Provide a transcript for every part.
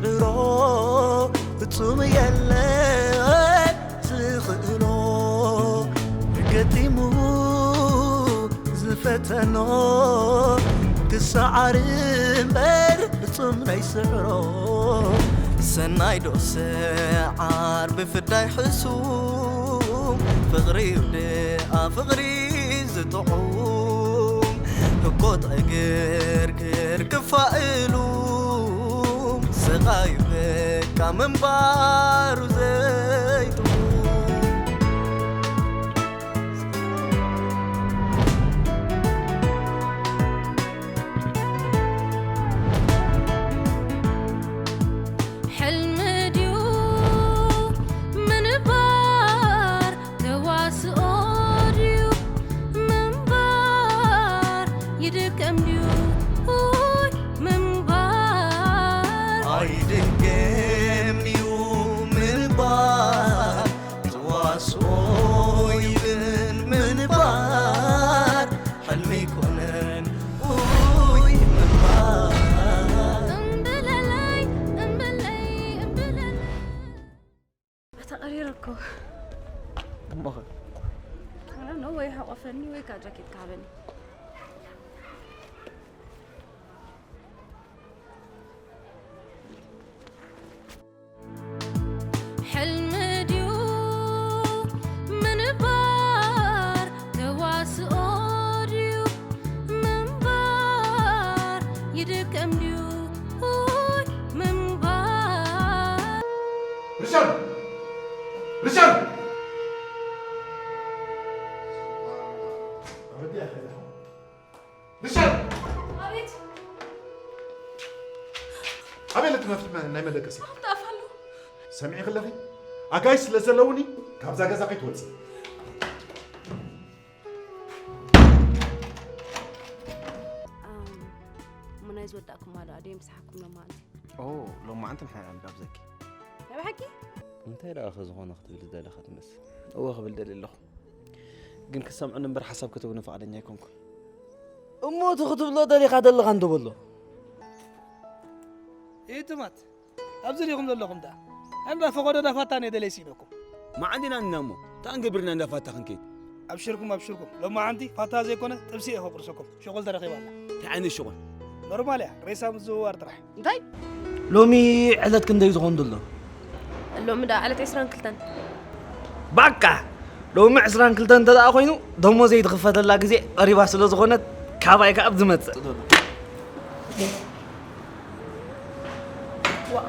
ድሮ ፍጹም የለን ዝኽእሎ፣ ገጢሙ ዝፈተኖ፣ ክሰዓር እምበር ፍጹም ናይ ስዕሮ። ሰናይ ዶ ሰዓር ብፍዳይ ሕሱም፣ ፍቕሪ ደኣ ፍቕሪ ዝጥዑም፣ ህኮት ዕግርግር ክፋእሉ፣ ስቓዩ በቃ ምንባሩ ዘይጥዑም። ሕልሚ ድዩ ምንባር፣ ተዋስኦ ድዩ ምንባር፣ ይድከም ድዩ ውይ ምንባር። ኣይድገም ድዩ ምንባር፣ ተዋስኦ ይብን ምንባር፣ ሕልሚ ኣይኮነን ውይ ምንባር። እምብለለይ፣ እምብለይ፣ እምብለለይ። ኣታ ቀሪረ እኮ። እሞ ኸ? ኣረ ነው ወይ ሓቆፈኒ ወይ ከዓ ጃኬት ክሃበኒ። ሕልሚ ድዩ ምንባር፣ ተዋስኦ ድዩ ምንባር፣ ይድከም ድዩ ውይ ምንባር። ርሻን! ርሻን! ርሻን! ኣቤት። ኣበይ ኣለቲ መፍትሒ ናይ መደቀሲ? ኣብቲ ኣፍ ኣሎ። ሰሚዒ ከለኺ ኣጋይሽ ስለ ዘለውኒ ካብዛ ገዛ ከይትወፅእ። ኣም፣ እሞ ናይ ዝወዳእኩም ኣሎ፣ ኣደይ ምሳሓኩም ሎማዓንቲ። ኦ፣ ሎማዓንቲ ንሓ እያ ምጋብዘኪ። ናይ ብሓቂ? እንታይ ደኣ ኸ ዝኾነ ክትብል ዝደለኻ ትመስል? እወ ክብል ደልየ ኣለኹ። ግን ክትሰምዑኒ እምበር ሓሳብ ክትህቡኒ ፍቓደኛ ኣይኮንኩን። እሞ እቲ ክትብሎ ደሊኻ ደለኻ እንዶ በሎ። ኢትማት፣ ኣብዚ ዲኹም ዘለኹም ደኣ? እንዳ ፈቐዶ እንዳ ፋታ እየ ደልየ ስኢነኩም። መዓንዲና እንና እሞ፣ እንታይ እንገብርና እንዳ ፋታ ክንከይድ? ኣብሽርኩም፣ ኣብሽርኩም። ሎማዓንቲ ፋታ ዘይኮነ ጥብሲ እየ ከቁርሰኩም። ሸቑል ተረኺባ ኣላ። እንታይ ዓይነት ሸቑል? ኖርማል እያ፣ ሬሳ ምዝውዋር ጥራሕ። እንታይ? ሎሚ ዕለት ክንደይ ዝኾን ዘሎ? ሎሚ ደኣ ዕለት ዕስራን ክልተን። ባቃ! ሎሚ ዕስራን ክልተን እንተ ደኣ ኮይኑ፣ ደሞዘይ ትኽፈተላ ግዜ ቀሪባ ስለ ዝኾነት፣ ካባይ ከኣ ኣብ ዝመጽእ። ዋእ።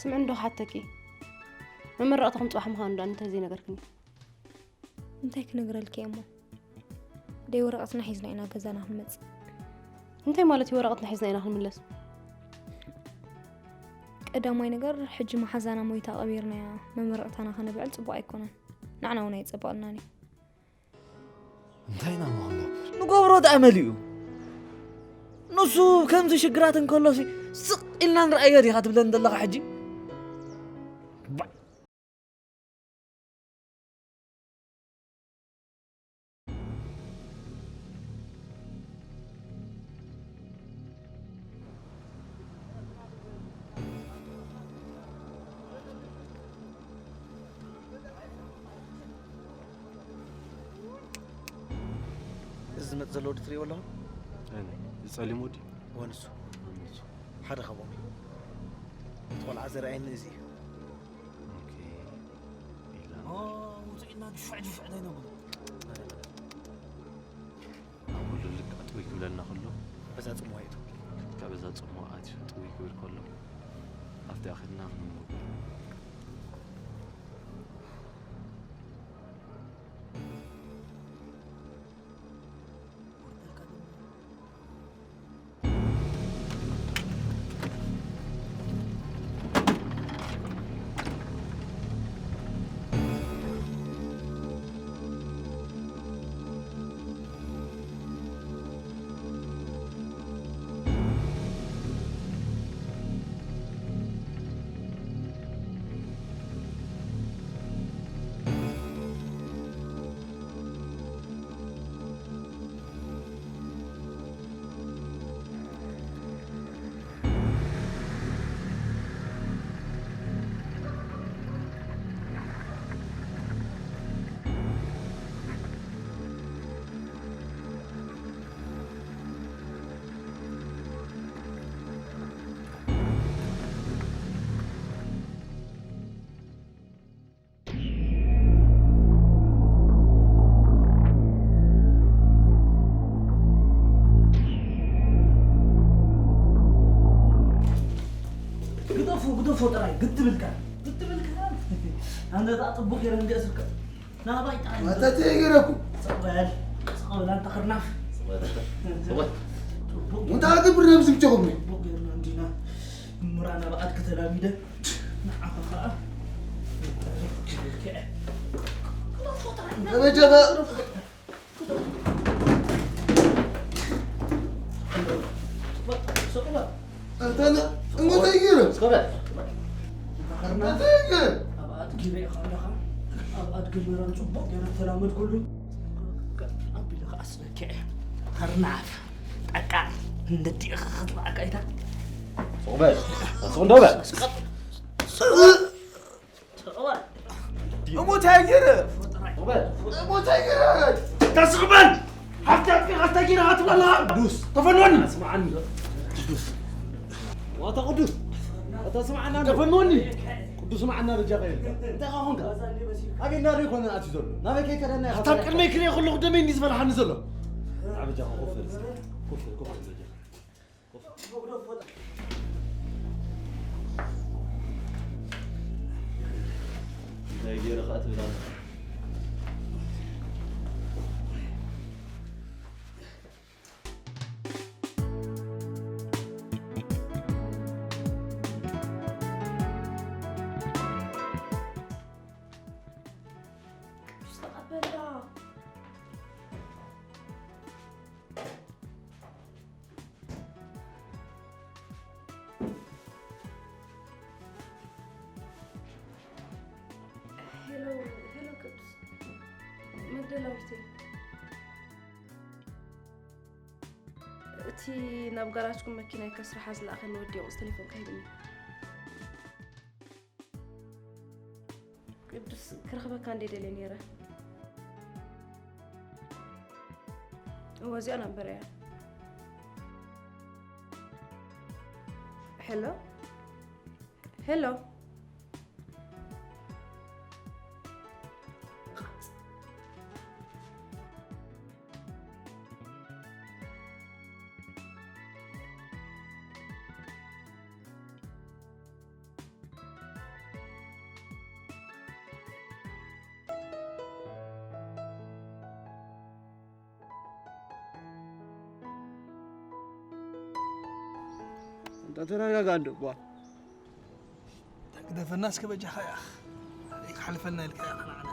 ስምዒ እንዶ ክሓተኪ፣ መመረቕትኹም ጽባሕ ምዃኑ ደኣ እንታይ ዘይነገርክኒ? እንታይ ክነግረልኪ እየ እሞ? ደይ ወረቐትና ሒዝና ኢና ገዛና ክንመጽእ። እንታይ ማለት እዩ ወረቐትና ሒዝና ኢና ክንምለስ? ቀዳማይ ነገር፣ ሕጂ መሓዛና ሞይታ ቀቢርናያ መመረቕታና ከነብዕል ጽቡቕ ኣይኮነን። ንዓና እውን ኣየጸበቐልናን እዩ። እንታይ ኢና እሞ ክንገብር? ንገብሮ ደኣ መሊኡ። ንሱ ከምዚ ሽግራት እንከሎሲ ስቕ ኢልና ንረኣዮ ዲኻ ትብለኒ ዘለኻ ሕጂ? ባዕ። እዚ ዝመጽእ ዘሎ ወዲ ትርእይዎ ኣለኹም? ኣነ፣ እዚ ጸሊም ወዲ? እወ፣ ንሱ። ንሱ። ሓደ ካብኦም እዩ። እቲ ቆልዓ ዘርኣየኒ እዚ እዩ። ኦኬ። ኢላ። ኦ፣ ውጽዕና ጅፍዕ ጅፍዕ ዘይነብሉ። ኣብ ኩሉ ልክዕ ጥውይ ክብለልና ከሎ፣ በዛ ጽምዋ እዩ። ካብ በዛ ጽምዋ ኣትዩ ጥውይ ክብል ከሎ፣ ኣብቲ ኣኺልና ክንምጉ። ትብልካ ትብልካ ኣንተ ጣጥቡ ገይረ እንዲያ ስልካ ናባይ ጣ ኣታ ተይገረኩ። ጸበል ጸበል ኣንተ ክርናፍ ጸበል ሙታ ግብር ነብዚ ብቸኹም ጽቡቅ ገይርና እንዲና ምራና በኣድ ከተላሚደ ንዓኻ ኸኣ ተበጀኻ እንተ እሞ እንታይ ገይረ እንታይ ገይረ ኣብ ኣድጊ ርኢኻ ኣለኻ ኣብ ኣድጊ ምራን ጽቡቅ ገይረ ተላመድኩሉ ኣቢለ ከኣ ስበኪዐ ከርናፍ ጠቃ እንደዲእኻ ክትበኣካ ኢታ ሱቕ በል ሱቕ እንዶ በል ተቐባል እሞ እንታይ ገይረ እሞ እንታይ ገይረ ተስቕበል ሓፍቲ ኣጥፊኻ እንታይ ገይረ ኣትብላ ኣለኻ ቅዱስ ተፈኖኒ ስምዓኒ ቅዱስ ዋታ ቅዱስ ኣታ ስምዓና ተፈኖኒ ቅዱስ ስምዓና በጃኻ ኢልካ እንታይ ኻ ኾንካ ኣበይ እናዶ ይኮነ ኣትዩ ዘሎ ናበይ ከይከደና ኢኻ ኣታ ቅድመይ ክሪኦ ከለኹ ደመይ እንዲ ዝበልሓኒ ዘሎ ኣበጃኻ ኮፍ በል እስኪ ኮፍ በል ኮፍ በል በጃኻ እንታይ ገይረ ኸኣ ትብል ኣለኻ ቅዱስ ተቐበላ ሄሎ ሄሎ ቅዱስ መግደላዊት እየ እቲ ናብ ጋራጅኩም መኪናይ ከስርሓ ዝለኣኸኒ ወዲ ቁስ ቴሌፎን ከሂብኒ ቅዱስ ክረኽበካ እንደ ደልየ ነይረ እወ እዚኣ ናምበር እያ ሄሎ ሄሎ እንተ ተረጋጋ እንዶ ጓ ግደፈና እስከ በጃኻ ኢኻ ይክሓልፈልና ኢልካ ኢኻ ንዓና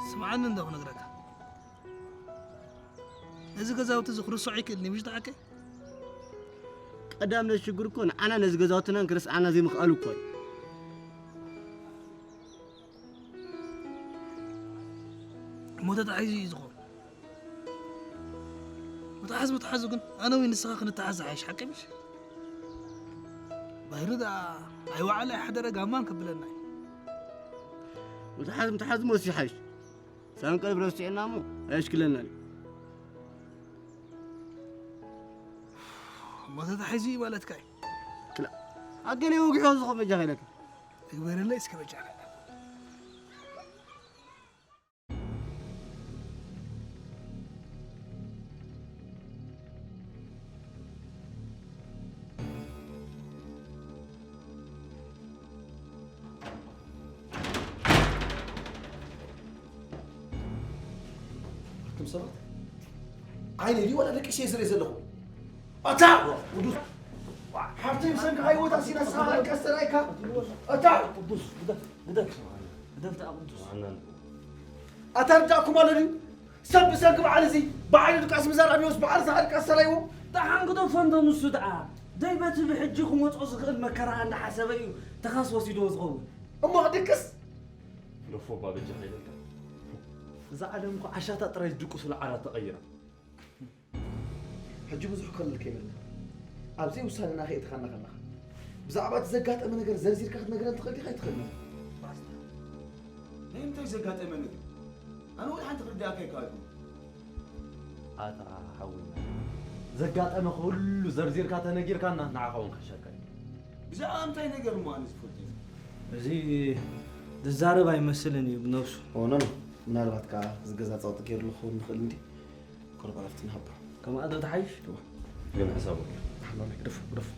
ስምዓኒ እንዶ ክነግረካ ነዚ ገዛውቲ እዚ ክርስዖ ኣይክእልን እዩ ምሽ ተዓከ ቀዳም ነዚ ሽግር እኮ ንዓና ነዚ ገዛውትናን ክርስዓና ዘይምኽኣሉ እኮ እዩ እሞ ተታሒዙ እዩ ዝኸውን ምትሓዝ ምትሓዙ ግን ኣነ ወይ ንስኻ ክንተሓዝ ዝሓይሽ ሓቂ ምሽ ባይሩ ደኣ ኣይወዓለ ኣይሓደረ ጋማን ከብለና እዩ ምትሓዝ ምትሓዝ ሞስ ይሓይሽ ሳንቀልብ ረስዕና እሞ ኣየሽክለናን እሞ ተታሒዙ እዩ ማለትካ እዩ ኣገለ ወግሖ ዝኾ መጃ ከይለካ እግበረለይ እስከ በጃ ከይለካ ኣቱም ሰባት ዓይነ ድዩ ዋላ ደቂሰ እየ ዝርኢ ዘለኹ ኣታ ሓብተይ ብሰንኪ ሃይወት ኣሲና ስኻ ኣልቀስ ተራእይካ ኣታ ግደፍ ግደፍ ግደፍ ደኣ ቅዱስ ኣታ ርዳእኩም ኣሎ ድዩ ሰብ ብሰንኪ በዓል እዚ ብዓይኑ ድቃስ ምዘርኣ ድዮስ በዓል ዝሃድቃስ ሰላይዎ ደሓን ግደፎ እንዶ ንሱ ደኣ ደይ በቲ ብሕጂ ክመጾ ዝኽእል መከራ እንዳሓሰበ እዩ ተኻስ ወሲድዎ ዝኸውን እሞ ክድቅስ ግደፎ እባ በጃኻ ኢለካ እዛ ዓለም እኮ ዓሻታት ጥራይ ዝድቅሱላ ዓራት ተቐይራ ሕጂ ብዙሕ ክኸልል ከይበልና ኣብ ዘይውሳነና ከየእተኻና ከለኻ ብዛዕባ እቲ ዘጋጠመ ነገር ዘርዚርካ ክትነግረን ትኽእል ዲኻ ኣይትኽእልን ባስታ ናይ እንታይ ዘጋጠመ ነገር ኣነ ወላ ሓንቲ ክርዳእካ ኣይከኣልኩን ኣታ ሓውና ዘጋጠመ ኩሉ ዘርዚርካ ተነጊርካና ንዓኻ እውን ከሸካ እዩ ብዛዕባ እንታይ ነገር እሞ ኣነ ዝፈልጦ እዚ ዝዛረብ ኣይመስልን እዩ ብነብሱ ሆኖ ነው ምናልባት ከዓ ዝገዛ ፀቕጢ ገይርሉ ክኸውን ንኽእል እንዲ ቁርብ ዕረፍቲ ንሃቦ ከማኣ ዶ ትሓይሽ? እወ። ግን ሕሳቡ ኣሎ። ኣሕዋተይ፣ ግደፉ፣ ግደፉ።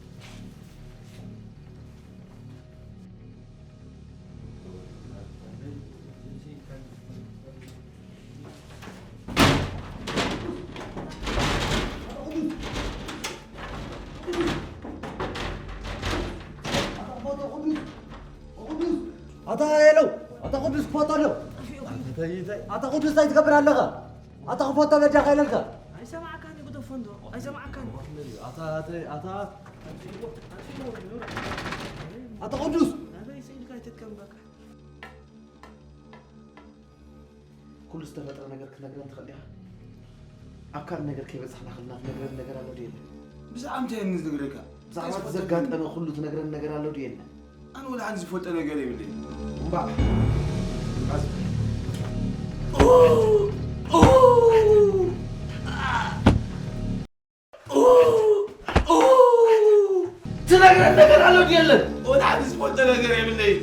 ኣታ ሄሎ፣ ኣታ ቅዱስ ክፈቶ ኣሎ። ኣታ ቅዱስ እንታይ ትገብር ኣለኻ? ኣታ ክፈቶ በጃኻ ኢለልካ። ኣይሰማዕካን እዩ፣ ግደፎ እንዶ። ኣይሰማዕካን እዩ። ኣታ፣ ኣታ፣ ኣታ። ኣታ ቅዱስ። ኣበይ ስኢልካ ኣይትድከም በቃ። ኩሉ ዝተፈጥረ ነገር ክትነግረን ትኽእል ዲኻ? ኣብ ካልእ ነገር ከይበጻሕና ከለና ትነግረን ነገር ኣሎ ድዩ የለን? ብዛዕባ እንታይ እየ ዝነግረካ? ብዛዕባ እቲ ዘጋጠመ ኩሉ ትነግረን ነገር ኣሎ ድዩ የለን? ኣነ ወላ ሓንቲ ዝፈልጦ ነገር የብለይ። እምባእ። ትነግረን ነገር ኣሎ ድዩ የለን? ወላ ሓንቲ ዝፈልጦ ነገር የብለይ።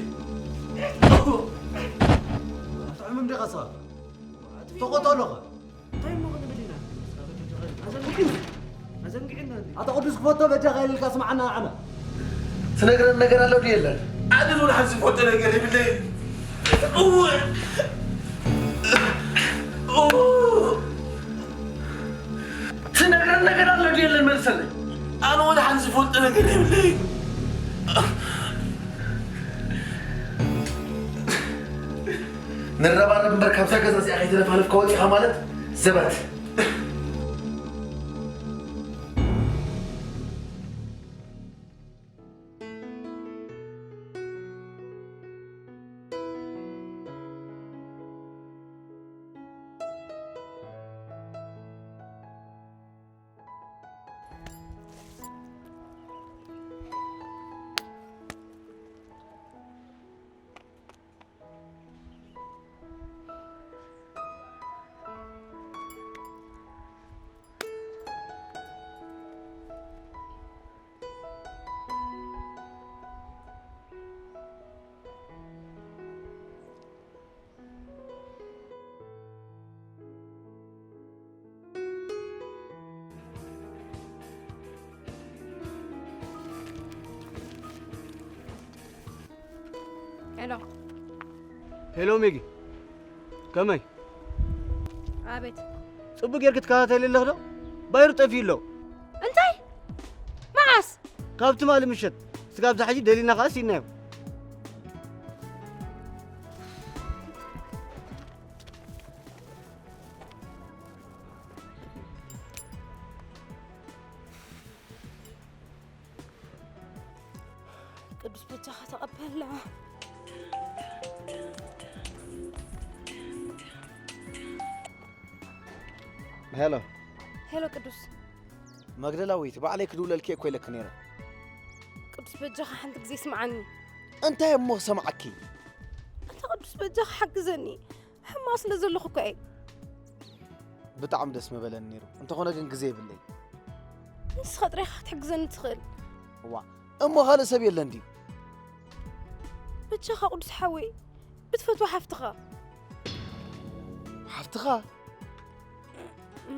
ኣታ ዕምም ዲኻ ሰባ? ተቆጦ ኣለኻ? እንታይ እሞ ክንብል ኢና? ኣዘንጊዕና እንዲ። ኣታ ቅዱስ ክፈቶ በጃኻ ኢልካ ስምዓና ንዓና። ትነግረን ነገር ኣሎ ድዩ የለን? ኣነ ወላ ሓንቲ ዝፈልጦ ነገር የብለይ። እው። እው። ትነግረን ነገር ኣሎ ድዩ የለን? መልሰለይ። ኣነ ወላ ሓንቲ ዝፈልጦ ነገር የብለይ። ንረባረብ እምበር ካብዛ ገዛ እዚኣ ከይተነፋነፍካ ወፂኻ ማለት ዘበት። ሄሎ። ሄሎ ሜጊ፣ ከመይ? ኣቤት። ጽቡቅ ጌርኪ ትከታተሊ ኣለኺ ዶ? ባይሩ ጠፊኡ ኣሎ። እንታይ? መዓስ? ካብ ትማሊ ምሸት ስጋብ ዝሓጂ ደሊና ከኣ ስኢንናዮ። ቅዱስ በጃኻ ተቐበላ። ሄሎ። ሄሎ ቅዱስ። መግደላዊት፣ ባዕለይ ክድውለልኪ እኮ ኢለኪ ነይረ። ቅዱስ በጃኻ ሓንቲ ግዜ ስምዓኒ። እንታይ እሞ ክሰምዓኪ? ኣንታ ቅዱስ በጃኻ ሓግዘኒ። ሕማቕ ስለ ዘለኹ እኮ እየ። ብጣዕሚ ደስ ምበለኒ ነይሩ። እንተኾነ ግን ግዜ የብለይ። ንስኻ ጥራይ ኢኻ ክትሕግዘኒ ትኽእል። እዋ፣ እሞ ካልእ ሰብ የለን ድዩ? በጃኻ ቅዱስ ሓወይ፣ ብትፈትዋ ሓፍትኻ። ሓፍትኻ?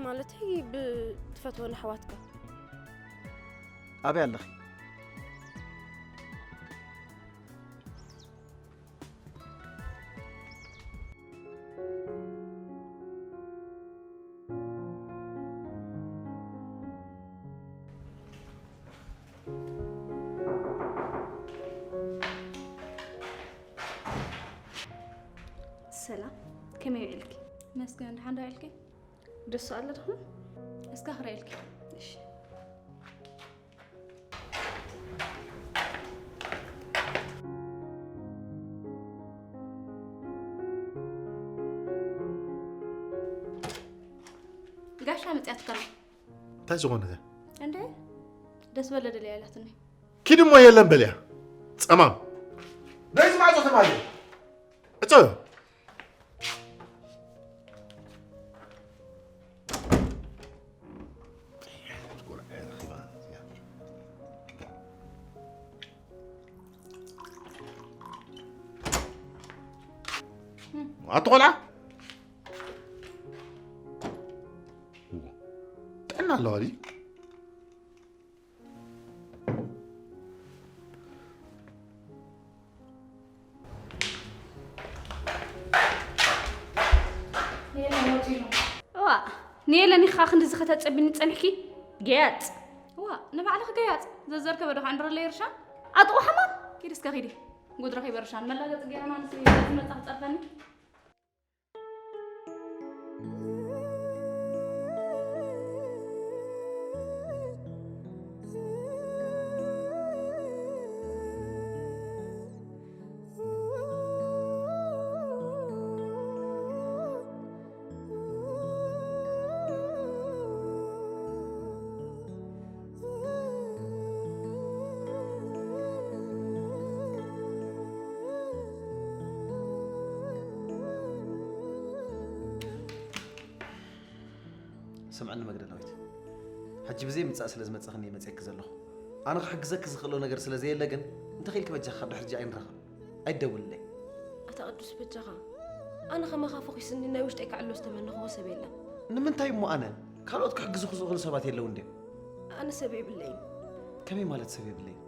ማለተይ ብትፈትወን ኣሕዋትካ። ኣበይ ኣለኺ? ሰላም፣ ከመይ ውዒልኪ? መስገን፣ ደሓን ዶ ውዒልኪ? ደሱ ኣሎ ድኹም? እስካ ክርእየልኪ። እሺ። ጋሻ መጽያትካ። እንታይ ዝኾነ ከ? እንዴ? ደስ በለ ደልያ ኢላትኒ። ኪድ እሞ የለን በልያ። ጸማም። ነዚ ማዕጾ ተማልዮ። እጾ። ኣቲ ቆልዓ። ጥዕና ኣለዋ ድዩ? እዋ፣ ንየለን ኢኻ ክንድዚ ከተጸብኒ ጸኒሕኪ? ገያጽ። እዋ፣ ንባዕልኺ ገያጽ። ዘዘርከበ ዶ ክንድረለ ይርሻ? ኣጥቑ ሓማም። ኪዲ እስከ ኪዲ። ጉድ ረኺበ ርሻን። መላገጺ ገይረና ንስ ዝመጻ ክጸርፈኒ። ስምዕኒ መግደላዊት፣ ሕጂ ብዘይ ምጻእ ስለ ዝመጻኽኒ እየ መጺኣኪ ዘለኹ። ኣነ ክሕግዘኪ ዝኽእሎ ነገር ስለ ዘየለ ግን እንተኺኢልኪ በጃኺ ካብ ድሕሪ ሕጂ ኣይንራኸብ። ኣይትደውልለይ። ኣታ ቅዱስ በጃኻ፣ ኣነ ከማኻ ፈኺሱኒ ናይ ውሽጠይ ከዕሎ ዝተመነኽዎ ሰብ የለን። ንምንታይ እሞ ኣነ? ካልኦት ክሕግዙኺ ዝኽእሉ ሰባት የለውን ድዮም? ኣነ ሰብ የብለይን። ከመይ ማለት ሰብ የብለይን?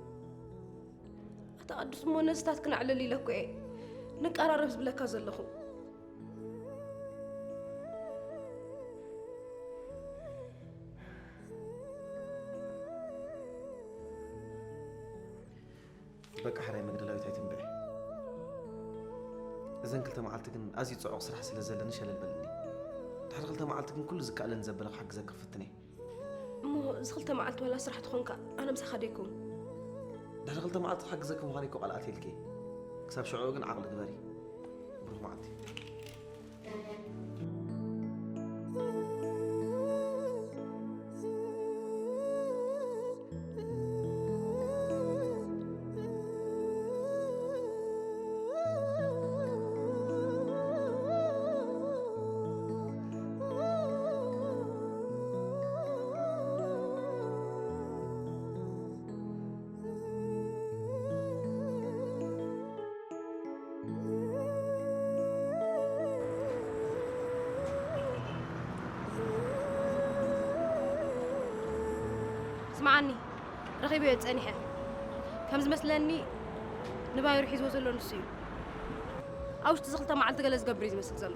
ኣታ ቅዱስ እሞ ነዝታት ክነዕልል ኢለ እኮ እየ ንቀራረብ ዝብለካ ዘለኹ። በቃ ሕራይ መግደላዊት ኣይትንብዒ። እዘን ክልተ መዓልቲ ግን ኣዝዩ ጽዑቕ ስራሕ ስለ ዘለኒ ሸለል በልኒ። ድሕሪ ክልተ መዓልቲ ግን ኩሉ ዝከኣለኒ ዘበለ ክሕግዘኪ ክፍትን እየ። እሞ እዚ ክልተ መዓልቲ ዋላ ስራሕ ትኾንካ ኣነ ምሳኻ ደይከውን። ድሕሪ ክልተ መዓልቲ ክሕግዘኪ ምዃነይ እኮ ቃል ኣትየልኪ እየ። ክሳብ ሽዑ ግን ዓቕሊ ግበሪ። ብሩኽ መዓልቲ። ስምዓኒ፣ ረኺበዮ ጸኒሐ። ከም ዝመስለኒ ንባይሩ ሒዝዎ ዘሎ ንሱ እዩ። ኣብ ውሽጢ እዚ ክልተ መዓልቲ ገለ ዝገብር እዩ ዝመስል ዘሎ።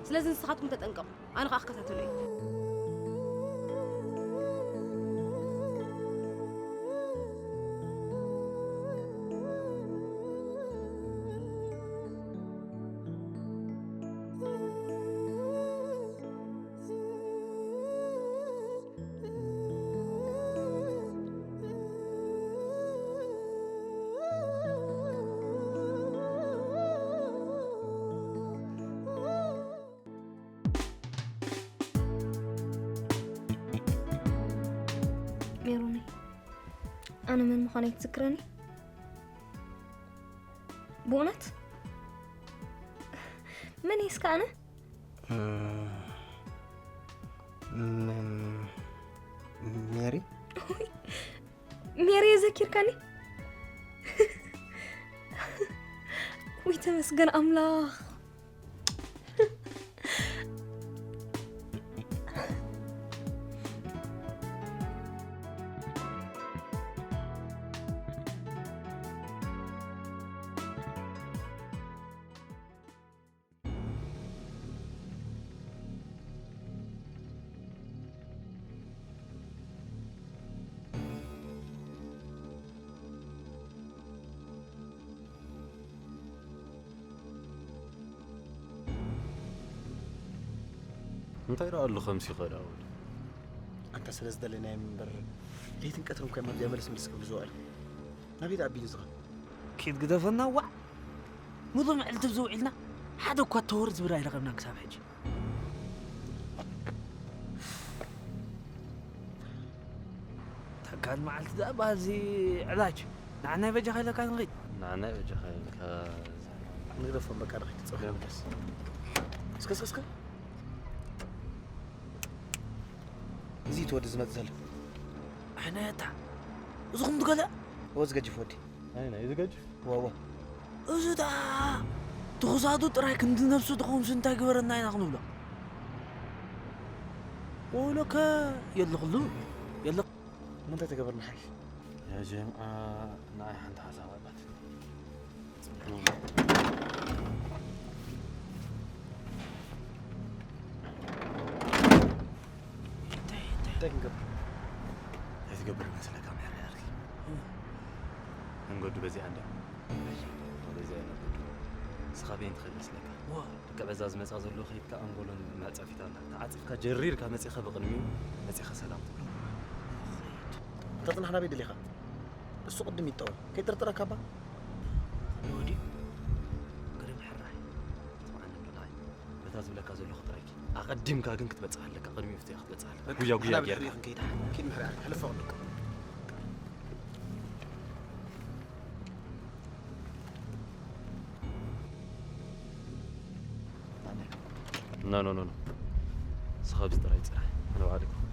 ስለዚ ንስኻትኩም ተጠንቀቑ። ኣነ ኸኣ ክከታተሎ እየ። ሜሮነይ፣ ኣነ መን ምዃነይ ትዝክረኒ? ብእውነት? መን እየ እስከ ኣነ? ሜሪ? ሜሪ እየ ዘኪርካኒ? ውይ ተመስገን ኣምላኽ። እንታይ ደኣ ኣሎ ከምሲ ይኸዳ ወዲ? ኣንታ ስለ ዝደለናዮም እምበር ለይትን ቀትርን ኮይና ኣብዚኣ መለስ መለስ ክብሉ ዝውዕሉ። ናበይ ደኣ ኣቢሉ ዝኸ? ኪድ ግደፈና ዋዕ። ሙሉእ መዕልቲ ኣብዚ ውዒልና ሓደ እኳ ተወር ዝብል ኣይረኸብናን ክሳብ ሕጂ። ተካል መዓልቲ ደኣ በዚ ዕላጅ ንዓናይ በጃኻ ኢለካ ንኺድ። ንዓናይ በጃኻ ኢልካ ንግደፎም በቃ ንኺድ ጸብሒ ንመለስ። እስከ እስከ እስከ እዚ እቲ ወዲ ዝመጽእ ዘሎ። ኣሕነታ እዚኹም ትገለ እዎ ዝገጅፍ ወዲ። ኣይ ናይ ዝገጅፍ ዋዋ እዚ ደኣ ትኹሳቱ ጥራይ ክንዲ ነብሱ ትኸውን እንታይ ግበረና ኢና ክንብሎ። ወሎከ የለኽሉ የለ ምንታይ ተገበርና ሓይሽ? ያ ጀምዓ ንዓይ ሓንቲ ሓሳብ ኣላት። እንታይ እንታይ እንታይ ክንገብር? እንታይ ትገብር መስለካ ምሕር ያርኪ? መንገዱ በዚኣ እንዳ በዚኣ እንዳ ንስኻ በይን ትኸይድ መስለካ? ዋ ደቂ ዕዛ ዝመጻ ዘሎ ከይድካ ኣንጎሎን መዕጸፊታን ተዓጺፍካ ጀሪርካ መጺኻ ብቕድሚኡ መጺኻ ሰላም ትብሎ። ተጽናሕና ቤት ደሊኻ እሱ ቅድም ይጠወም ከይጥርጥረካ እባ። ወዲ ግርም ሕራይ ስምዓኒ እንዶ ንዓይ በታ ዝብለካ ዘለኹ ጥራይኪ ኣቐዲምካ ግን ክትበጽሕ ኣለካ። ቅድሚኡ ፍትያ ክትበጽሕ ኣለካ። በቃ፣ ጉያ ጉያ ንሕና ጌርካ። ብድሕሪኡ ክንከይድ። ኪድ ምሕራይ ሕልፎ ኣለኩም። ኖ ኖ ኖ ኖ። ንስኻ ኣብዚ ጥራይ ጽናሕ። ኣነ ባዕለይ ክኸውን።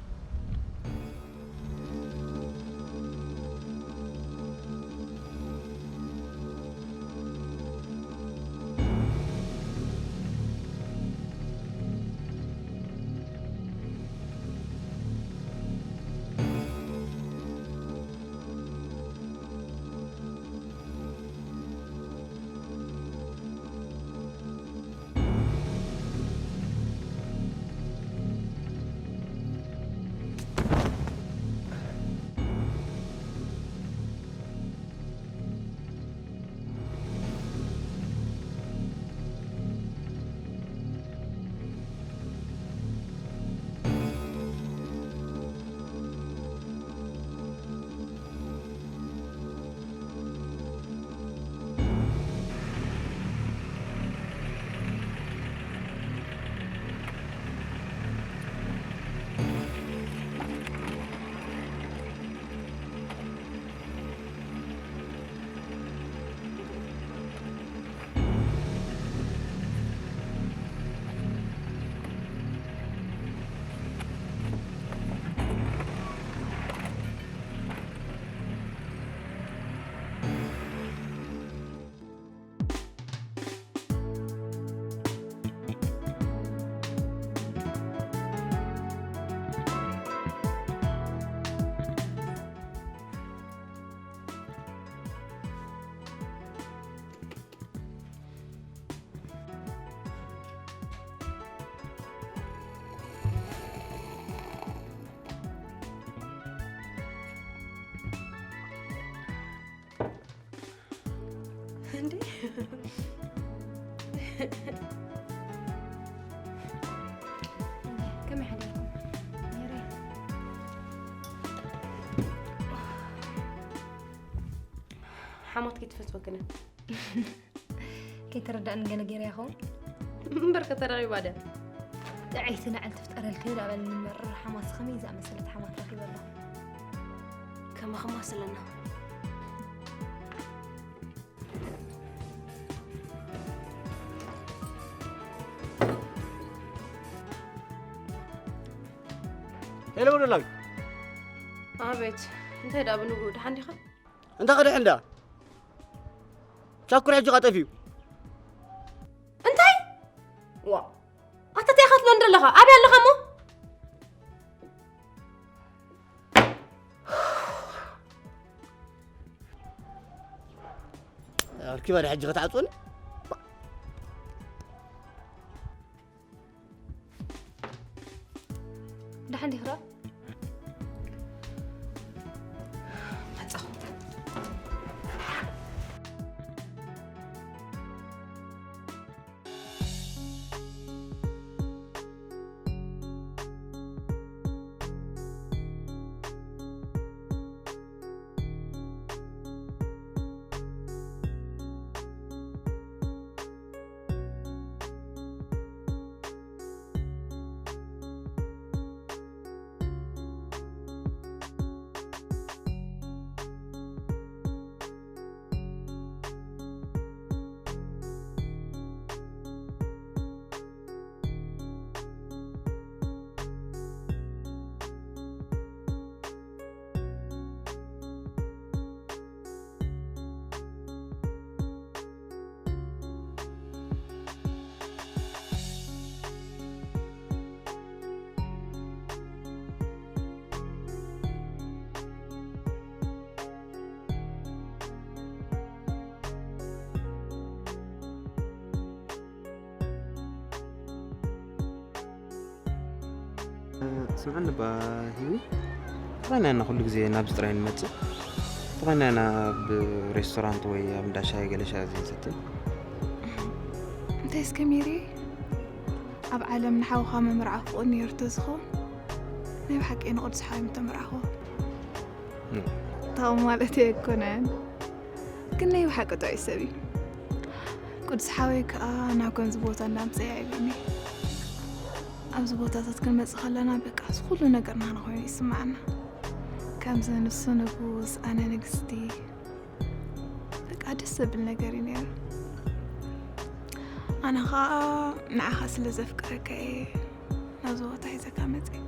እንዴ? ከመይ ሓዲርኩም? ነይረ። ሓሞት ከይትፈትወክነ። ከይተረዳእኒ ገለ ገይረ ይኸውን? እምበር ከተረኺባ ድያ? ጥዕይቲ ንዕል ትፍጠረልኪ ዳበል ንመርር ሓማስ ከመይ ዝኣመሰለት ሓማት ረኺበ ኣለኹ። ከማኽማ ስለና። ሄሎ ወደላዊ። ኣቤት፣ እንታይ ደኣ ብንግኡ ደሓን ዲኻ? እንታይ ክድሕን ደኣ? ቻኩር ሕጂ ቃጠፍ እዩ። እንታይ? ዋ፣ ኣታ እንታይ ኢኻ ትብለኒ ዘለኻ? ኣበይ ኣለኻ እሞ? ኣርኪባ ድሕጂ ክትዓጽወኒ? ደሓን ዲኻ? መጻኹ። ስምዓኒ ባ ሂዊ፣ ጥራይና ኢና ኩሉ ግዜ ናብዚ ጥራይ ንመጽእ። ጥራይና ኢና ኣብ ሬስቶራንት ወይ ኣብ እንዳ ሻሂ ገለ ሻሂ ዘይንሰትይ። እንታይ እስከ ሜሪ፣ ኣብ ዓለም ንሓውኻ ምምርዓው ፍቑድ ነይሩ ተዝኸውን፣ ናይ ብሓቂ ንቕዱስ ሓወይ ምተመርዓኹ። ታው ማለት ኣይኮነን፣ ግን ናይ ብሓቂ ጥዑይ ሰብ እዩ። ቅዱስ ሓወይ ከኣ ናብ ከምዚ ቦታ እንዳምጽእ የዕብየኒ። ኣብዚ ቦታታት ክንመጽእ ከለና በቃ እዚ ኩሉ ነገር ናህና ኮይኑ ይስምዓና። ከምዚ ንሱ ንጉስ ኣነ ንግስቲ፣ በቃ ደስ ዘብል ነገር እዩ ነይሩ። ኣነ ኸኣ ንዓኻ ስለ ዘፍቅረካ እየ ናብዚ ቦታ ሒዘካ መጽእ።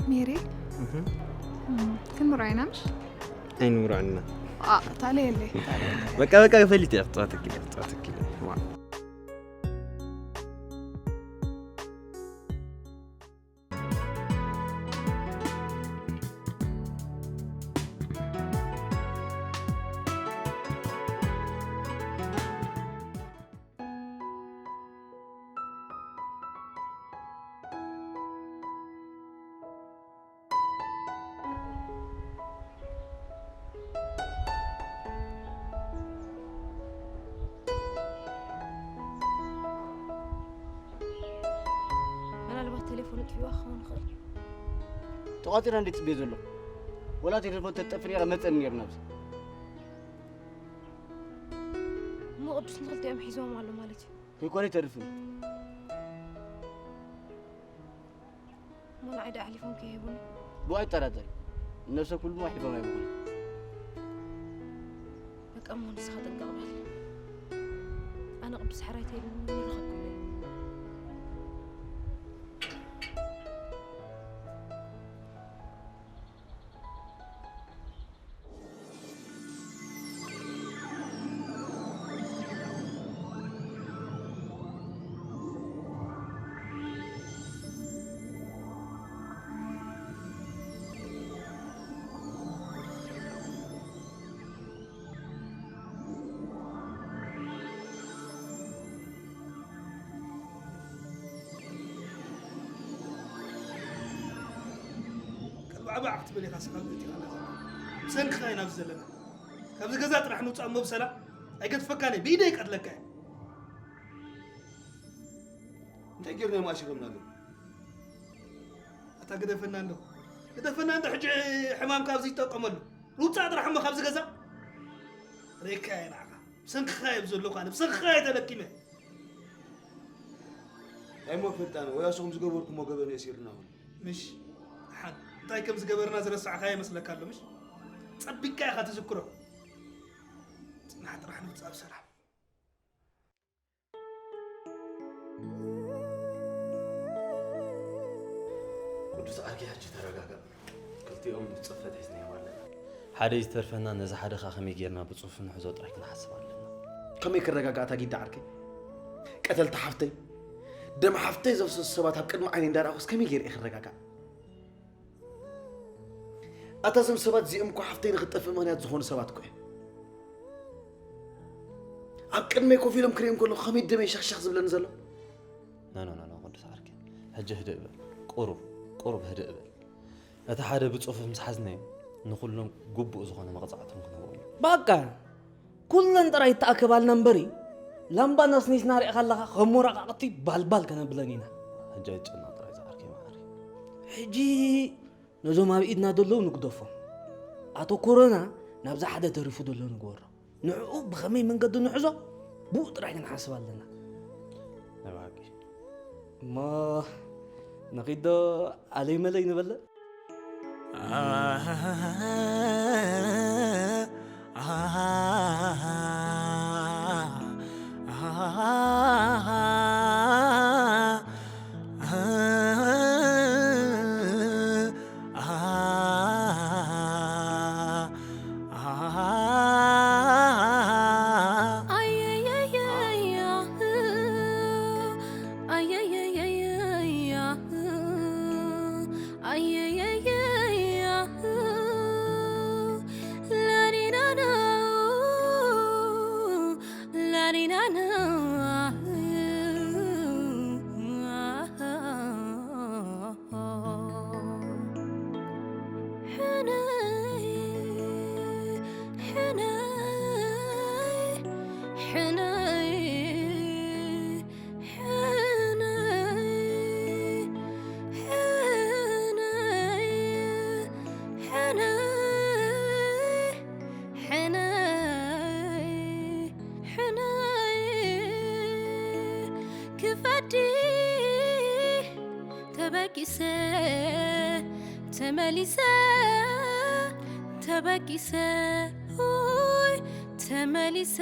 ሜሪ፣ ክንምርዖ ኢና ምሽ? ኣይንምርዖ ኢና። ታለ የለይ። በቃ በቃ ፈሊጥ እያ። ጥዋት እኪለ ጥዋት እኪለ ምናልባት ቴሌፎኑ ኣጥፊእዋ ክኸውን ይኽእል። ተቋጺራ እንዴት ጽቤ ዘሎ? ወላ ቴሌፎን ተጠፍር ነይራ መጸኒ ነይሩ ናብዚ። እሞ ቅዱስ ንኽልቲኦም ሒዝዎም ኣሎ ማለት እዩ። ከይኮነ ይተርፍን። እሞ ንዓይ ደኣ ኣሕሊፎም ከይህቡኒ። ብኡ ኣይጠራጠሪ። ነብሰ ኩሉ ሒቦም ኣይብኹን። በቃ እሞ ንስኻ ጥንቅቕ በል። ኣነ ቅዱስ ሕራይ ተይሉ ንረኸብኩም። ቀልባዕባዕ ክትብል ኢኻ ስኻ ዘእቲኻና ዘላ። ብሰንክኻ ኢና ኣብዚ ዘለና። ካብዚ ገዛ ጥራሕ ንውፃእ እሞ ብሰላም ኣይገድፈካን እየ፣ ብኢደይ ይቀትለካ እየ። እንታይ ጌርና እዮም ኣሲሮምና ኣለዉ? ኣታ ግደፈና እንዶ፣ ግደፈና እንዶ፣ ሕጂ ሕማምካ ኣብዚ ይጠቀመሉ። ንውፃእ ጥራሕ እሞ ካብዚ ገዛ። ሬካ እየ ንዓኻ። ብሰንክኻ እየ ዘለኹ ኣነ፣ ብሰንክኻ እየ ተለኪመ። እንታይ እሞ ፈልጣነ፣ ወይ ኣስኹም ዝገበርኩሞ ገበን የእሲርና ኹን። ምሽ፣ ሓን፣ እንታይ ከም ዝገበርና ዝረሳዕካ ይመስለካ ኣሎ፣ ምሽ? ጸቢቅካ ኢኻ ትዝክሮ። ጽናሕ ጥራሕ ንውጻእ ብሰላም። ቅዱስ ዓርኪ፣ ሕጂ ተረጋጋእ። ክልቲኦም ጽፈት ሒዝናዮም ኣለና። ሓደ ዝተርፈና ነዚ ሓደ ኸኣ ከመይ ጌርና ብጽፉፍ ንሕዞ ጥራይ ክንሓስብ ኣለና። ከመይ ክረጋጋእ እታ ጊዳ ዓርከይ? ቀተልቲ ሓፍተይ፣ ደም ሓፍተይ ዘፍሰሱ ሰባት ኣብ ቅድሚ ዓይነይ እንዳረኣኹስ ከመይ ጌረ እየ ክረጋጋእ? ኣታ እዞም ሰባት እዚኦም እኮ ሓፍተይ ንኽትጠፍእ ምኽንያት ዝኾኑ ሰባት እኮ እዮም። ኣብ ቅድመይ ኮፍ ኢሎም ክሪኦም ከለኹ ከመይ ደመይ ሸኽሸኽ ዝብለኒ ዘሎ? ኖ ኖ ኖ ኖ፣ ቅዱስ ዓርከይ፣ ሕጂ ህድእ በል። ቁሩብ ቁሩብ ህድእ በል። እቲ ሓደ ብጽፉፍ ምስ ሓዝናዮ፣ ንኹሎም ግቡእ ዝኾነ መቕጻዕቶም ክንህቦም። ባቃ፣ ኩለን ጥራይ ይተኣከባልና እምበሪ፣ ላምባ ነስኒስና ሪእኻ ኣለኻ፣ ከም ወረቓቕቲ ባልባል ከነብለን ኢና። ሕጂ ኣይትጨነቕ ጥራይ ዝዓርከይ መዓረይ። ሕጂ ነዞም ኣብ ኢድና ዘለዉ ንግደፎም። ኣቶ ኮሮና ናብዛ ሓደ ተሪፉ ዘሎ ንግበሮ። ንዕኡ ብኸመይ መንገዲ ንሕዞ፣ ብኡ ጥራይ ክንሓስብ ኣለና። ናይ ብሓቂ። እሞ ንኺዶ ኣለይ መለይ ንበልዕ? ተበጊሰ ተመሊሰ ተበጊሰ ኡይ ተመሊሰ